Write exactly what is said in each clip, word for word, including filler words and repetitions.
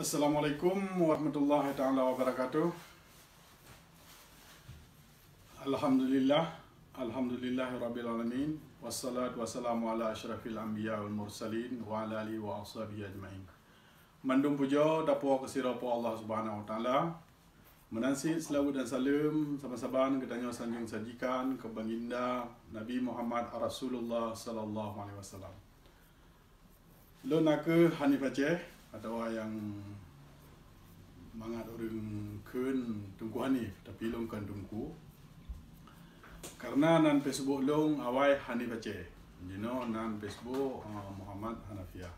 Assalamualaikum warahmatullahi taala wabarakatuh. Alhamdulillah, alhamdulillahirabbil alamin. Wassalatu wassalamu ala asyrafil anbiya wal mursalin wa ala alihi wa ashabihi ajmain. Mandum puja tapuwoe keu sidroe Po Allah Subhanahu wa Taala. Meunan cit seulaweuet dan saleuem saban-saban geutanyoe sanjong sajikan keu Baginda Nabi Muhammad Rasulullah sallallahu alaihi wasallam. Lôn nakeuh Hanif Aceh, atawa nyang mangat ureuëng kheun Teungku Hanif, tapi lôn kon Teungku. Karena nan Facebook lôn awai Hanif Aceh, jinoe nan Facebook, eh, Muhammad Hanafiah.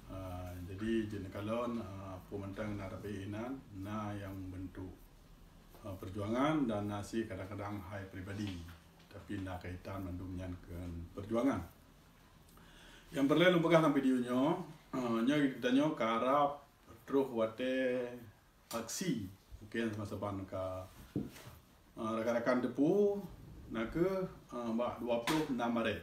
Eh, jadi jeuet neukalon, eh, peue mantong na tapi inan, na nyang bentuk, eh, perjuangan dan na cit kadang-kadang hai pribadi, tapi na kaitan mandum nyan keu perjuangan. Nyang peureulée lôn peugah lam video nyoe, eh, nyoe geutanyoe ka rab troh watée aksi, mungken saban-saban ka, eh, rakan-rakan teupeu, nakeuh, eh, bak dua ploh nam Maret.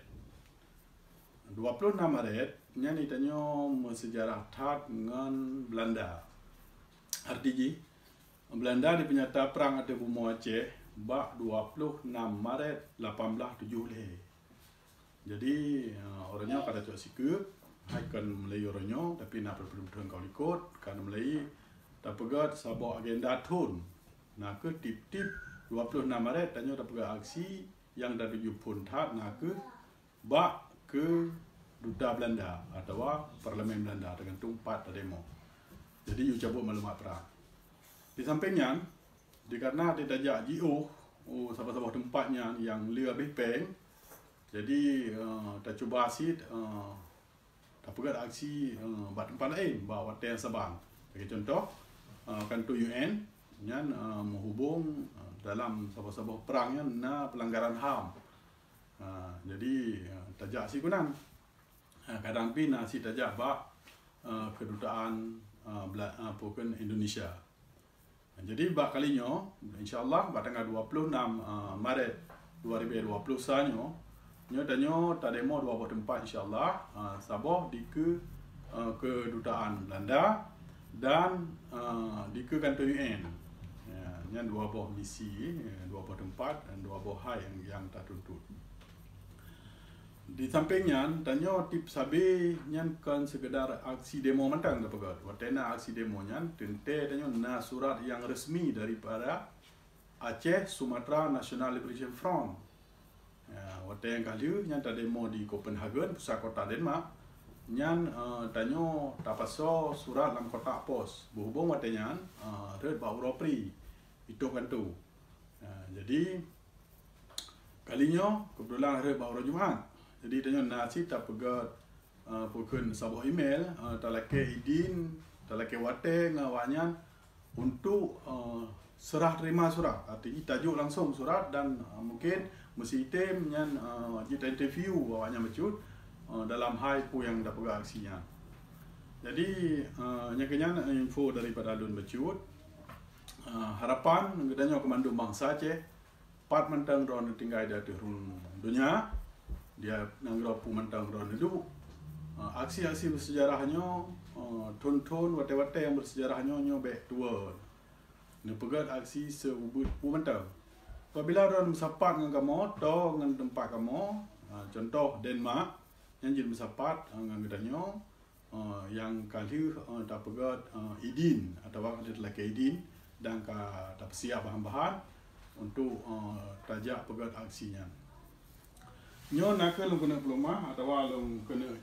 Dua ploh nam Maret nyan geutanyoe meuseujarah that ngon Beulanda. Arti jih, Beulanda jipeunyata prang ateueh bumoe Aceh bak dua ploh nam Maret lapan blaih tujoh lhée. Jadi, eh, uroe nyoe ka tacok sikeue, hai kon mulai uroe nyoe, tapi na peue-peue ka likot, ka mulai tapeugét saboh agenda thon. Nakeuh tiep-tiep dua ploh nam Maret tanyoe tapeugét aksi nyang tatuju phon that nakeuh bak keu duta Beulanda atawa parlemen Beulanda, teugantung pat tademo. Jadi, yue cabot maklumat prang. Di sampéng nyan, dikareuna tajak jiôh u saboh-saboh teumpat nyan nyang le habéh péng, jadi, eh, tacuba cit, eh, tapeugét aksi, eh, bak teumpat laén, bak watée nyang saban. Lagée cuntoh, eh, kantô U N nyan, eh, meuhubong, eh, dalam saboh-saboh prang nyan na peulanggaran ham. Ha, jadi, eh, tajak sikeunan. Ha, kadang pih na cit tajak bak, eh, keudutaan, eh, Bela-, eh, peue kheun Indonesia. Jadi, bak kali nyoe, insya Allah, bak tanggai dua ploh nam, eh, Maret dua ribu dua puluh sa nyoe, nyoe tanyoe tademo dua boh teumpat, insya Allah. Eh, saboh dikeue, eh, keudutaan Beulanda dan, eh, dikeue kantô U N. Ya, nyan dua boh misi, eh, dua boh teumpat dan dua boh hai nyang, nyang tatuntut. Di sampéng nyan, tanyoe tiep sabe nyan kon seukeudar aksi demo mantong tapeugét. Watée na aksi demo nyan, teuntée tanyoe na surat nyang resmi daripada Aceh Sumatra National Liberation Front. Ya, watée nyang ka lheueh nyan tademo di Copenhagen, pusat kota Denmark. Nyan, eh, tanyoe tapasoe surat lam kotak pos. Beuhubong watée nyan, eh, rhot bak uroe Pri, itôh kantô. Ya, jadi, kali nyoe, keubeutulan rhot bak uroe Jumat. Jadi, tanyoe na cit tapeugét, eh, peue kheun saboh email, eh, talakée idin, talakée watée ngon awaknyan untuk, eh, serah terima surat. Arti jih tajok langsong surat dan, eh, mungken meusitem nyan, eh, jeuet ta-interview awaknyan bacut, eh, dalam hai peue nyang tapeugét aksi nyan. Jadi, eh, nyang keu nyan, eh, info daripada lôn bacut. Eh, harapan geutanyoe keu mandum bansa Aceh, pat mantong droeneuh tinggai di ateueh rhueng donya, di nanggroe peue mantong droeneuh duek. Eh, aksi-aksi beuseujarah nyoe, eh, thon-thon, watée-watée nyang beuseujarah nyoe, nyoe bék tuwoe. Neupeugét aksi seuubit peue mantong. Apabila droeneuh meusapat ngon kamoe, toe ngon teumpat kamoe, eh, cuntoh Denmark, nyan jeuet meusapat, eh, ngon geutanyoe, eh, nyang ka lheueh, eh, tapeugét, eh, idin atawa ka talakée idin dan ka tapeusiab bahan-bahan untuk, eh, tajak peugét aksi nyan. Nyoe nakeuh lôn keuneuk peuleumah atawa lôn keuneuk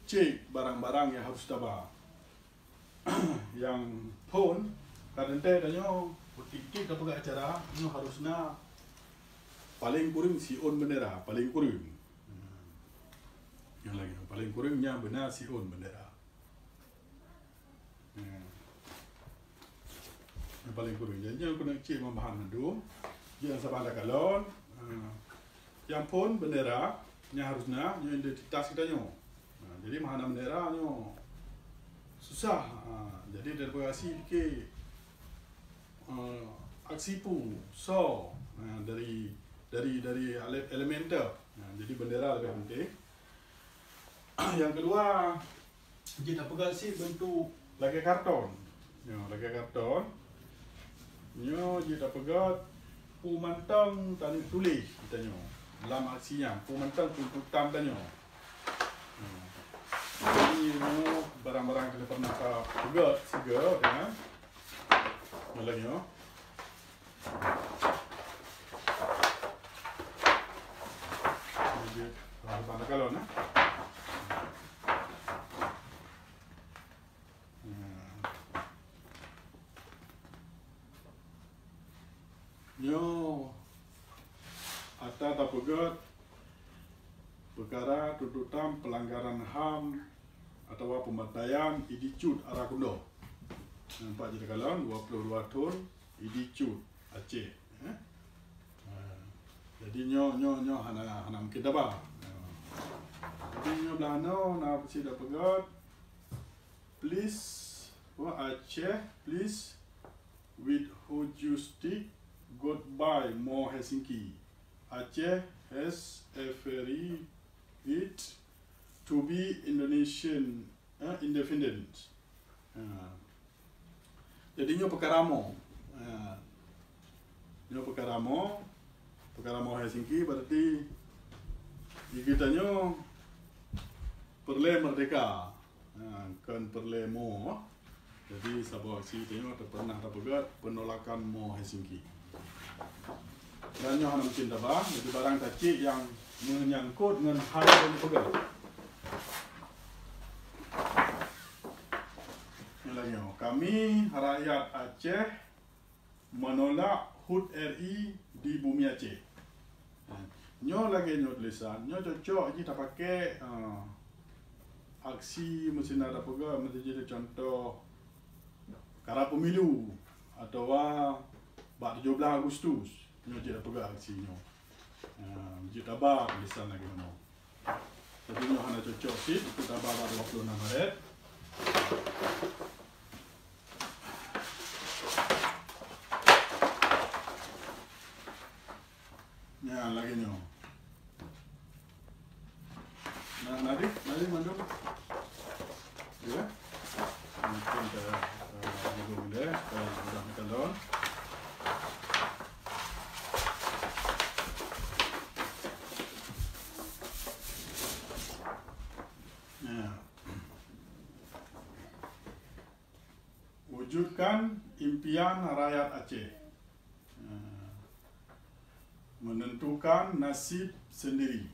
cek barang-barang nyang harôh taba. Nyang phon, ka teuntée tanyoe, tiep-tiep tapeugét acara, nyoe harôh na paleng kureueng siôn beundera, paleng kureueng. Nyang lagée nyan, paleng kureueng nyan beuna siôn beundera. Nyang paleng kureueng. Jadi, nyan keuneuk cek bahan mandum. Jeuet saban takalon. Ha. Nyang phon beundera, nyan harôh na, nyoe identitas geutanyoe. Ha, jadi, meuhana beundera nyoe susah. Ha, jadi, daripada aksi pike, eh, aksi peue, soe, eh, dari, dari, dari ele-, elemen teuh. Eh, jadi beundera leubeh penting. Nyang keudua, jeuet tapeugét cit beuntuk lagée karton. Nyoe lagèe karton. Nyoe jeuet tapeugöt peue mantong taneuk tuléh geutanyoe lam aksi nyan, peue mantong tuntutan tanyoe. Hmm. Jadi nyoe barang-barang nyang pernah tapeugöt sigoe, ya. Nyoe lagèe nyoe. Nyoe jeuet, ah, bang kalon, eh. Hmm. Nyoe ata tapeugöt peukara tuntutan peulanggaran HAM atawa peumantaian Iddi Cut Ara Kundo. Nampak jih takalon, dua puluh dua thon Iddi Cut Aceh, eh. Ha. Jadi nyoe, nyoe, nyoe hana, hana mungken taba. Ha. Jadi nyoe blah nyoe na peusi tapeugöt. Please, oh, Aceh, please, with who you stick, goodbye, more Helsinki. Aceh has a very it to be Indonesian, eh, independent. Ha. Jadi nyoe peukara mo. Ha. Nyoe peukara mo, peukara mo Helsinki, berarti di geutanyoe peureulèe merdeka. Ha, kon peureulèe mo. Jadi saboh aksi tanyoe pernah tapeugöt penolakan mo Helsinki. Dan nyoe hana mungken taba, jadi barang tacit nyang meunyangkot ngon hai nyang peugöt. Nyoe lagèe nyoe, kami rakyat Aceh menolak HUT R I di bumi Aceh. Ha, nyoe lagèe nyoe tulisan, nyoe cocok jih tapaké, eh, aksi meusinan tapeugah, meusinan jih contoh kara pemilu atawa bak tujoh blaih Agustus, nyoe jih tapeugah aksi nyoe. Ha, jih taba tulisan lagèe nyoe. Tapi nyoe hana cocok cit, itu taba bak dua puluh enam Maret. Nyan lagèe nyoe. Nah, nadi, nadi mandum. Ya. Mungkin kita, eh, mandum deh, kita udah makan daun. Ya. Wujudkan impian rakyat Aceh. Menentukan nasib sendiri.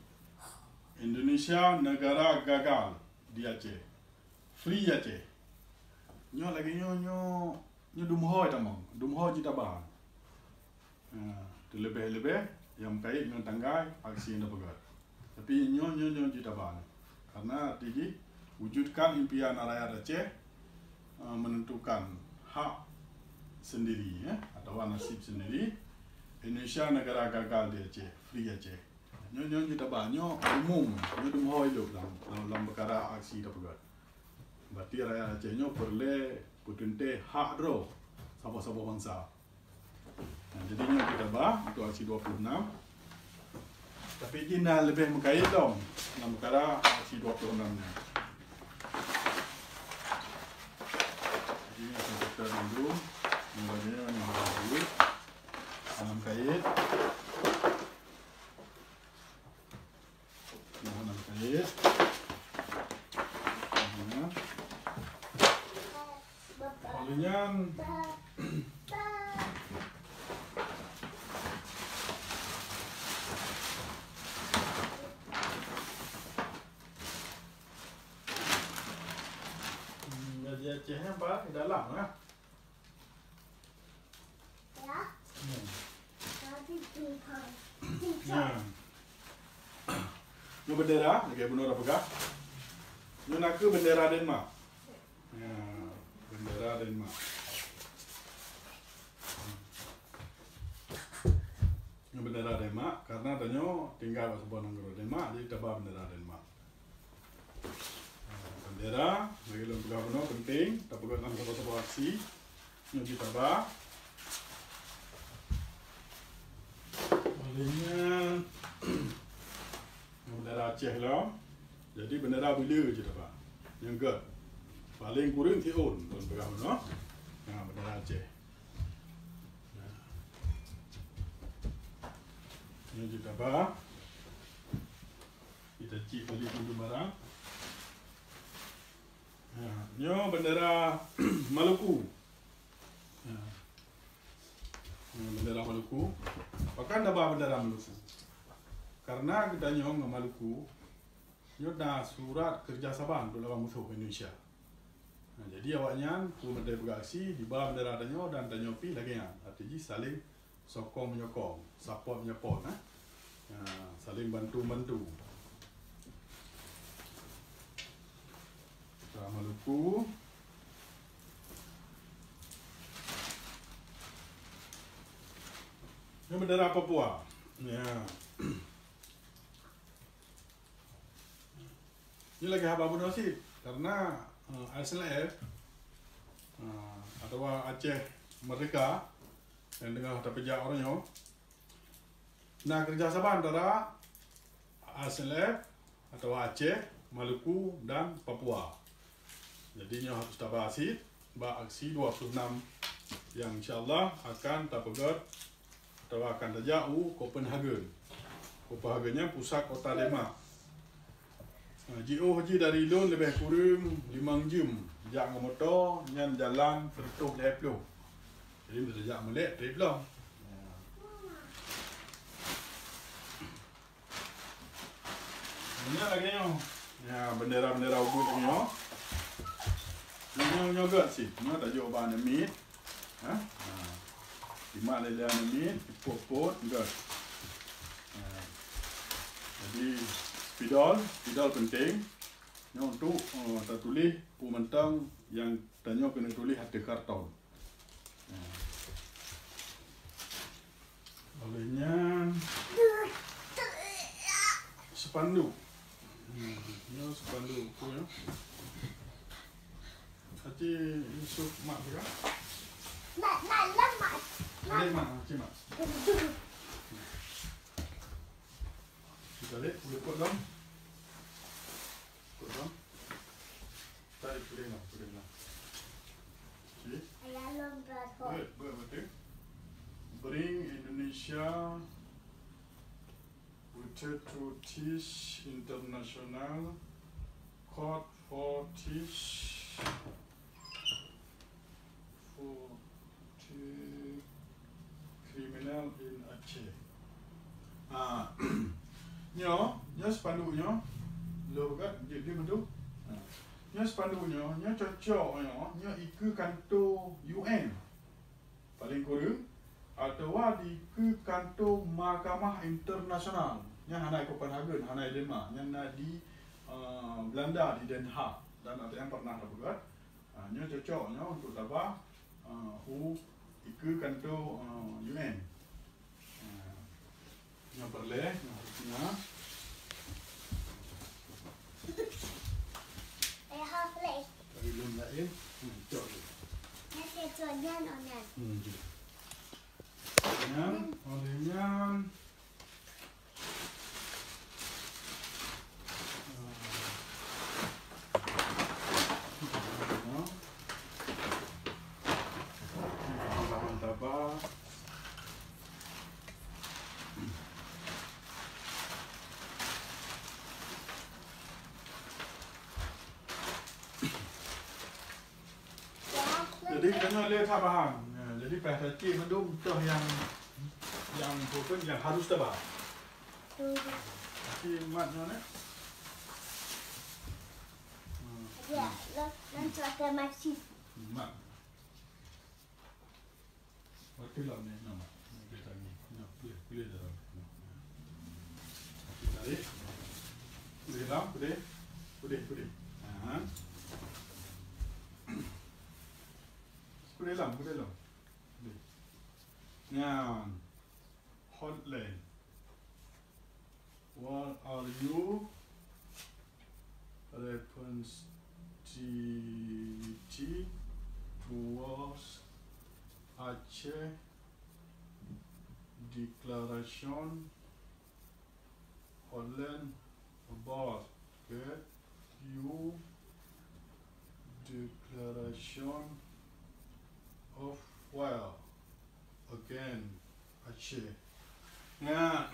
Indonesia negara gagal di Aceh. Free Aceh. Nyoe lagèe nyoe, nyoe, nyoe dum hôi tamong, dum hôi jih taba. Ha, teuleubeh-leubeh nyang meukaét ngon tanggai aksi nyang tapeugah. Tapi nyoe, nyoe, nyoe jih taba nyoe. Karena arti jih, wujudkan impian rakyat Aceh, eh, menentukan hak sendiri, ya, atawa nasib sendiri. Indonesia negara gagal di Aceh, free Aceh. Nyoe, nyoe jih taba, nyoe umum, nyoe dum hôi lom lam, lam, lam peukara aksi tapeugah. Berarti rakyat Aceh nyoe peureulèe peuteuntèe hak droe saboh-saboh bansa. Nah, jadi nyoe jih taba untuk aksi dua puluh enam. Tapi jih na leubeh meukaét lom lam peukara aksi dua puluh enam nyan. Jadi nyoe akan kita dulu, nyoe lagèe nyoe, nyoe lagèe nyoe, dalam kait. Nah, nang kait. Nah. Lalu nyan. Hmm, jadi Aceh nyan ba di dalam lah. Hmm. Nyan. Nyoe bendera, lagèe bunoe tapeugah. Nyoe nakeuh bendera Denmark. Nyan, bendera Denmark. Nyoe bendera Denmark, karena tanyoe tinggai bak saboh nanggroe Denmark, jadi taba bendera Denmark. Bendera, lagèe lôn peugah bunoe, penting, tapeugah lam saboh-saboh aksi. Nyoe jih taba. Lalu nyan, nyoe bendera Aceh lom. Jadi bendera bila jih taba. Nyang gèt. Paléng kureueng siôn, lôn peugah bunoe. Ha, bendera Aceh. Ha. Nyoe cit haba. Kita cit balik pintu barang. Ha, nyoe bendera Maluku. Ha. Nyoe bendera Maluku. Pakon haba bendera Maluku? Karena geutanyoe ngon Maluku nyoe na surat kerjasama untuk lawan musoh Indonesia. Nah, jadi awaknyan peumeudai beureaksi, diba bendera tanyoe dan tanyoe pih lagèe nyan. Arti jih saling sokong menyokong, support menyupport, eh. Nah, saling bantu membantu. Bendera Maluku. Ini bendera Papua. Ya. Ini lagèe haba bunoe cit, karena, eh, R S L F, eh, atawa Aceh Merdeka nyang teungoh tapeujak uroe nyoe, na kerjasama antara R S L F atawa Aceh, Maluku dan Papua. Jadi nyoe harus taba cit bak aksi dua puluh enam yang insya Allah akan tapeugöt atawa akan tajak u Copenhagen. Copenhagen nyan pusat kota Denmark. Ha, jiôh jih dari lôn leubeh kureueng limong jeuem jak ngon moto, nyan jalan seureutôh lhèe plôh. Jadi, meunyoe tajak mulèe, trép lom. Nyan lagèe nyoe. Ya, bendera-bendera ubit lagèe nyoe. Nyoe, nyoe göt cit. Nyoe tajok bak aneuk miet. Ha? Ha. Simak lé-lé aneuk miet, pot-pot, göt. Ha. Jadi, spidol, spidol penting. Nyoe untuk, eh, tatuléh peue mantong nyang tanyoe keuneuk tuléh ateueh karton. Nah. Oleh nyan, spanduk. Hmm, nyoe spanduk, tu ya. Aci Yusuf mak tu kan? Mak, mak, mak, mak. Adik mak, aci mak. Kita lihat, boleh pot dong. Pot dong. Tarik, boleh lah, boleh lah. Okey. Ayah lom berat. Good, good, betul. Bring Indonesia Water to Teach International Court for Teach for the Criminal in Aceh. Ah, nyoe, nyoe spanduk nyoe. Lôn peugah, jeuet deuh meudu. Ah. Nyoe spanduk nyoe, nyoe cocok nyoe, nyoe ikeue kantô U N. Paléng kureueng, atawa dikeue kantô mahkamah internasional. Nyan hana i Copenhagen, hana i Denmark. Nyan na di, eh, Belanda, di Den Haag. Dan ada nyang pernah tapeugah. Ah, nyoe cocok nyoe untuk taba, ah, u ikeue kantô, ah, U N. Ah, nyoe peureulèe, nyoe harusnya. Ayah, hafle. Dari lôn laén, hmm, cok dulu. Nanti tuan Yan, oh, Yan. Hmm, gitu. Nyan, oleh nyan. Jadi, kena le that bahan. Ya, jadi, payah tacik mandum toh yang, yang bukan yang harus taba. Tapi mat nyoe, eh? Hmm. Ya, lo, nanti ada masih. Mat. Waktu lah ni nama. Dia tanya. Nak boleh, boleh dah. Tarik. Boleh dah, boleh. Boleh, boleh. Ha. Boleh dah, boleh dah. Boleh. Nyan. Hotline. What are you responsibility towards Aceh Declaration Holland about the U Declaration Of Well Again Aceh. Nya,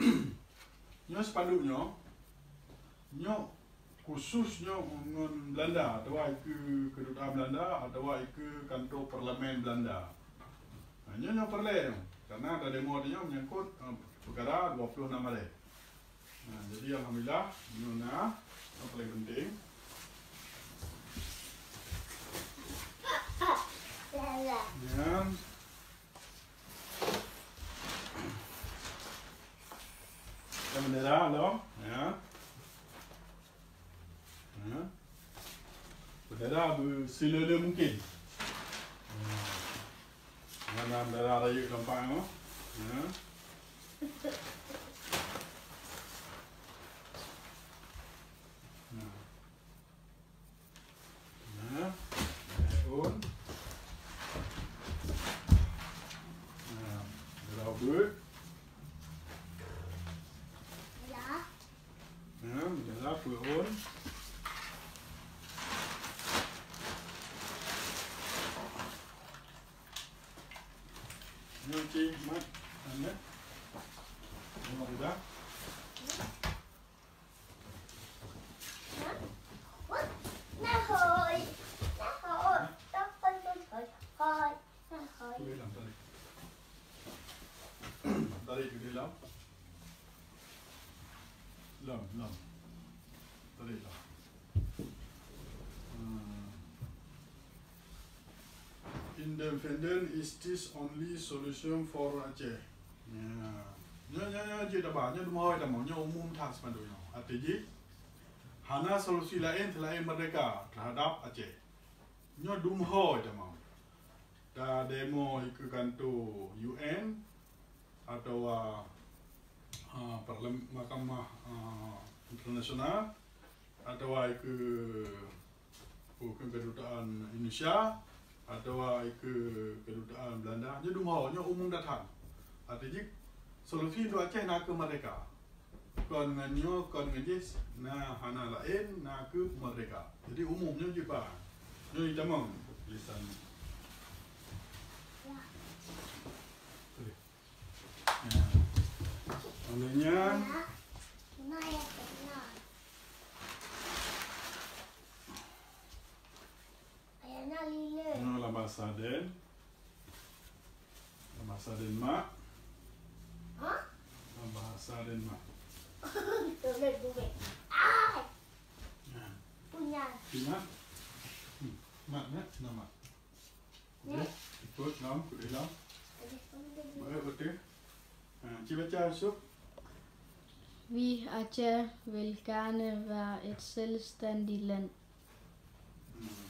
nyoe spanduk nyoe, nyoe khusus nyoe ngon Belanda, atawa ikeue kedutaan Belanda, atawa ikeue kantor parlemen Belanda. Nah, nyoe, nyoe peureulée nyoe, karena ada demo nyoe menyangkut, eh, peukara dua puluh enam Maret. Nah, jadi alhamdulillah, nyoe na, nyoe paling penting. Nyan. Bendera lo, ya. Ya. Bendera beusilele mungkin. Ya. Mana bendera rayeuk gampang lo. Ya. Nah. Nah, daun. Nah, daun. Ya. Nah, daun. Nyoe cit mat, anda. Nyoe udah. Tarik dalam, tarik. Dalam, dalam. Tarik dalam. Hmm. Independent is this only solution for Aceh. Ya. Nyoe, nyoe, nyoe jeuet taba, nyoe dumhoe tamong, nyoe umum that sipanduk nyoe. Arti jih, hana solusi laén seulaén merdeka terhadap Aceh. Nyoe dumhoe tamong. Ta demo ikeue kanto U N atawa, ah, parlem-, mahkamah, ah, internasional, atawa ikeue, oh, kedutaan Indonesia, atawa ikeue kedutaan Belanda, nyoe dumhoe, nyoe umum that. Arti jih, solusi untuk Aceh na kheueh merdeka. Kon ngon nyoe, kon ngon jih, na hana laén, na kheueh merdeka. Jadi umum nyoe jih bah. Nyoe itamong tulisan. Nah, oleh nyan, nyoe lam bahasa Den-, lam bahasa Denmark. Hah? Lam bahasa Denmark. Tulis, tulis. Ah! Nah. Punya. Punya. Hmm. Mat, mat, nama. Okey, ikut lam, ikut dalam. Baik, betul. Ha, cuba baca, Yusuf. Vi Aceh vil gerne være et selvstændigt land. Hmm.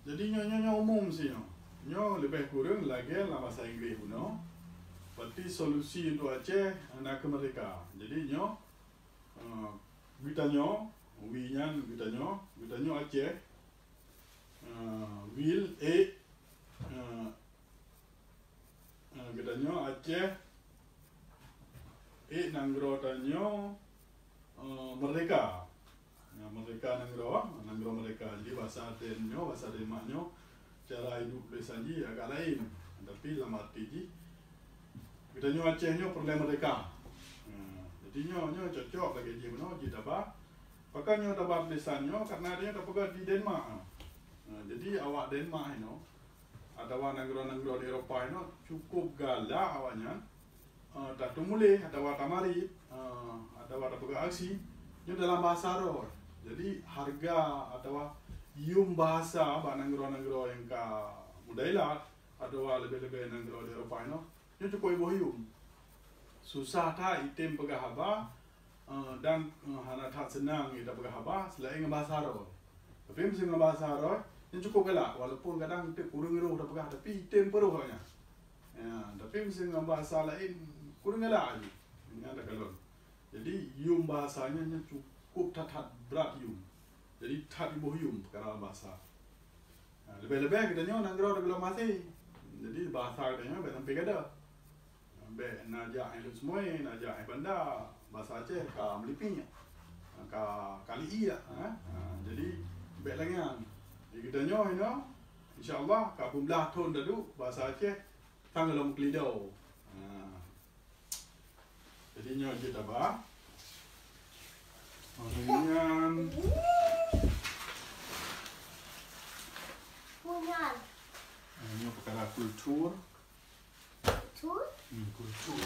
Jadi, nyoe, nyoe, nyoe umum sih, nyoe. Nyoe lebih kurang lagée lam bahasa Inggris bunoe. Berarti solusi untuk Aceh, na kheueh merdeka. Jadi, nyoe, eh, geutanyoe, wi nyan geutanyoe, geutanyoe Aceh, eh, wil, ék, eh, eh, geutanyoe Aceh, ék nanggroe tanyoe, eh, merdeka. Ya, merdeka nanggroe, nanggroe merdeka. Jadi, bahasa Den nyoe, bahasa Denmark nyoe, cara hidup tulisan jih agak laén. Tapi lam arti jih, geutanyoe Aceh nyoe peureulée merdeka. Eh, jadi, nyoe, nyoe cocok lagée jih bunoe, jih taba. Pakon nyoe taba tulisan nyoe, karena nyoe tapeugah di Denmark. Ha, jadi awak Denmark inoe, atawa nanggroe-nanggroe di Eropa inoe, cukup galak awaknyan, eh, tateumuléh atawa tamarit, eh, atawa tapeugah aksi, nyoe dalam bahasa droe. Jadi, hareuga atawa yuem bahasa bak nanggroe-nanggroe nyang ka mudailat, atawa leubeh-leubeh nanggroe di Eropa inoe, nyoe cukup iboh yuem. Susah that item peugah haba, eh, dan, eh, hana that seunang ita peugah haba seulaén ngon bahasa droe. Tapi meusé ngon bahasa droe, nyoe cukup galak, walaupun kadang teuk kureueng roh tapeugah, tapi item peuroh awaknyan. Ya, tapi meusé ngon bahasa laén, kureueng galak jih. Nyan takalon. Jadi, yuem bahasa nyan, nyan cukup that-that brat yuem. Jadi, that iboh yuem peukara bahasa. Ha, leubeh-leubeh geutanyoe nanggroe tagohlom até. Jadi, bahasa geutanyoe bèk sampoe gada. Bèk na jak hai lôn seumue, na jak hai banda. Bahasa Aceh ka meulipi, ka, ka li-i dak, ha? Ha, jadi, bèk lagèe nyan. Di geutanyoe inoe, Insya Allah ka peuet blah thon taduek, bahasa Aceh ka gohlom keulido. Ha. Jadi nyoe jeuet taba. Nyan. Punyan. Nyoe peukara kultur. Kultur? Hmm, kultur.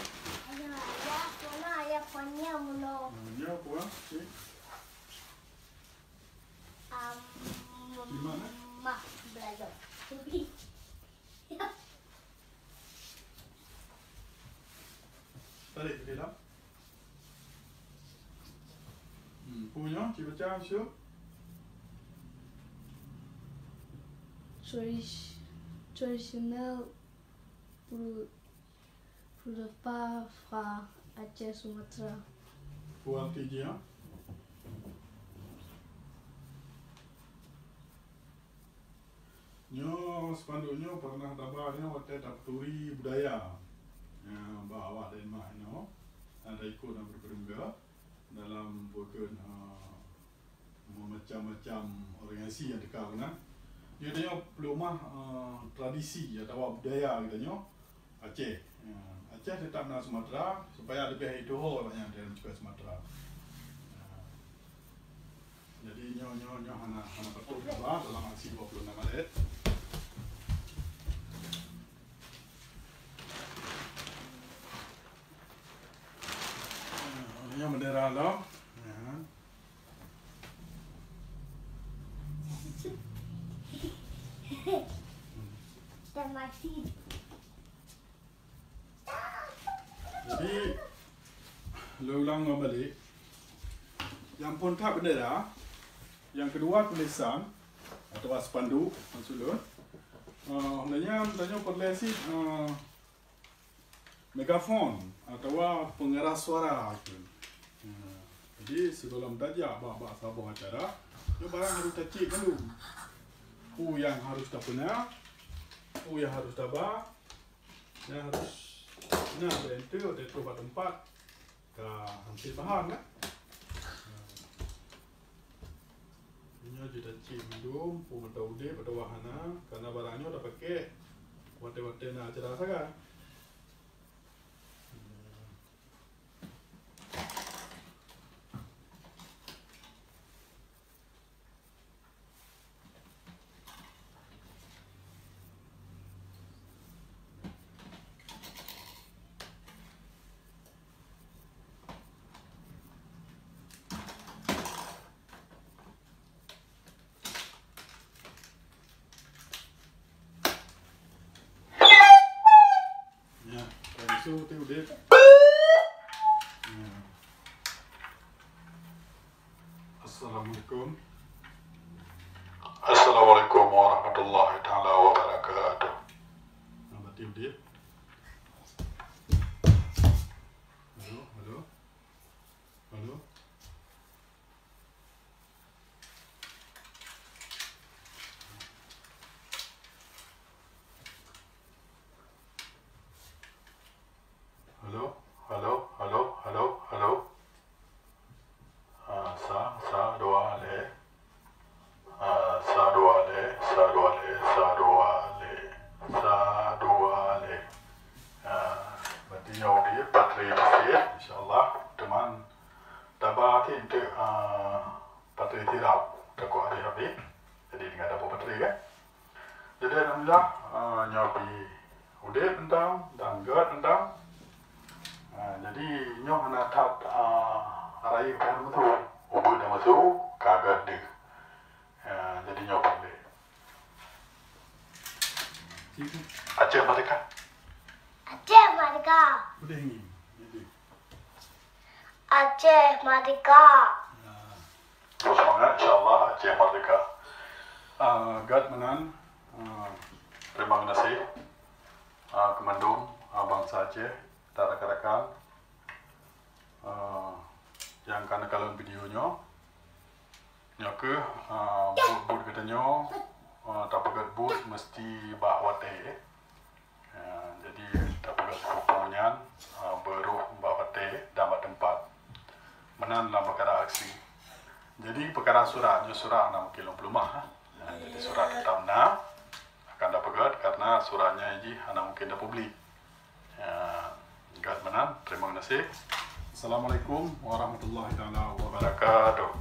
Ayah, ayah, mana ayah punya mulo? Nyoe apa? Okey. Di mana? Mah belajar. Tarik ke dalam. Hmm, punya, cuba baca, Syuk. Tradis-, tradisional Pu-, Purba Fra Aceh Sumatra. Puan T J, ya? Nyoe spanduk nyoe pernah taba nyoe watèe tapeuturi budaya, eh, bak awak Denmark nyoe, eh, taikot na beureuga dalam peue kheun, eh, meumacam-macam organisasi nyang teuka keunan. Nyoe tanyoe peuleumah, eh, tradisi atawa budaya geutanyoe. Aceh. Ya, Aceh teutap na Sumatra, supaya leubeh ituho awaknyan dalam cukai Sumatra. Ya. Jadi, nyoe, nyoe, nyoe hana, hana patôt taba dalam aksi dua puluh enam Maret. Ya, nyoe bendera lom. Ya. Dan masih Jadi, lôn ulang ngon balek. Nyang phôn that bendera, nyang keudua tulisan atawa spanduk, maksud lôn. Eh, dan nyan tanyoe peureulèe cit, eh, megafon atawa pengeras suara. Eh, jadi, sigohlom tajak bak, bak saboh acara, nyoe barang harôh tacek mandum. Peue nyang harôh tapeuna, peue nyang harôh taba, Nyan harôh na bak enteuk, watèe trôh bak teumpat ka hantom paham, kan? Nyoe jeuet tacek mandum, peue mantong udép atawa hana, karena barang nyoe tapaké watèe-watèe na acara sagai. Ya, langsung tu dia. Ya. Assalamualaikum. Assalamualaikum warahmatullahi taala wabarakatuh. Nah, berarti dia. Halo, halo. Halo. Halo, halo, halo, halo, halo. Ah, sa, sa, dua, lhèe. Ah, sa, dua, lhèe, sa, dua, lhèe, sa, dua, lhèe, sa, dua, lhèe. Ah, berarti nyoe di baterai beusit, insya Allah, teuma taba ti enteuk, ah, baterai tirap, takot habéh-habéh. Jadi, tinggai tabôh baterai, kan? Jadi, alhamdulillah, ah, nyoe pih udép mantong dan gèt mantong. Ah, jadi, nyoe hana that, ah, rayeuk payah meusu. Ubit dah meusu, ka gèt deuh. Ah, jadi, nyoe pih udép. Aceh Merdeka. Aceh Merdeka. Udép ngieng. Jadi. Aceh Merdeka. Ya. Terus semangat, insya Allah Aceh Merdeka. Ah, gèt meunan, ah, terima kasih, ah, keu mandum, ah, bansa Aceh, dan rakan-rakan, ah, nyang ka neukalon video nyoe. Nyoe kheueh, ah, buet-buet geutanyoe, ah, tapeugèt buet meusti bak watèe. Ah, jadi, tapeugah sepupu nyan, ah, beuroh bak watèe dan bak teumpat. Meunan lam peukara aksi. Jadi, peukara surat, nyoe surat na mungken lôn peuleumah, ha. Ah, jadi, surat teutap na. Surat nyan jih hana mungkin tapeubli. Ya, gat meunan, terima kasih. Assalamualaikum warahmatullahi taala wabarakatuh.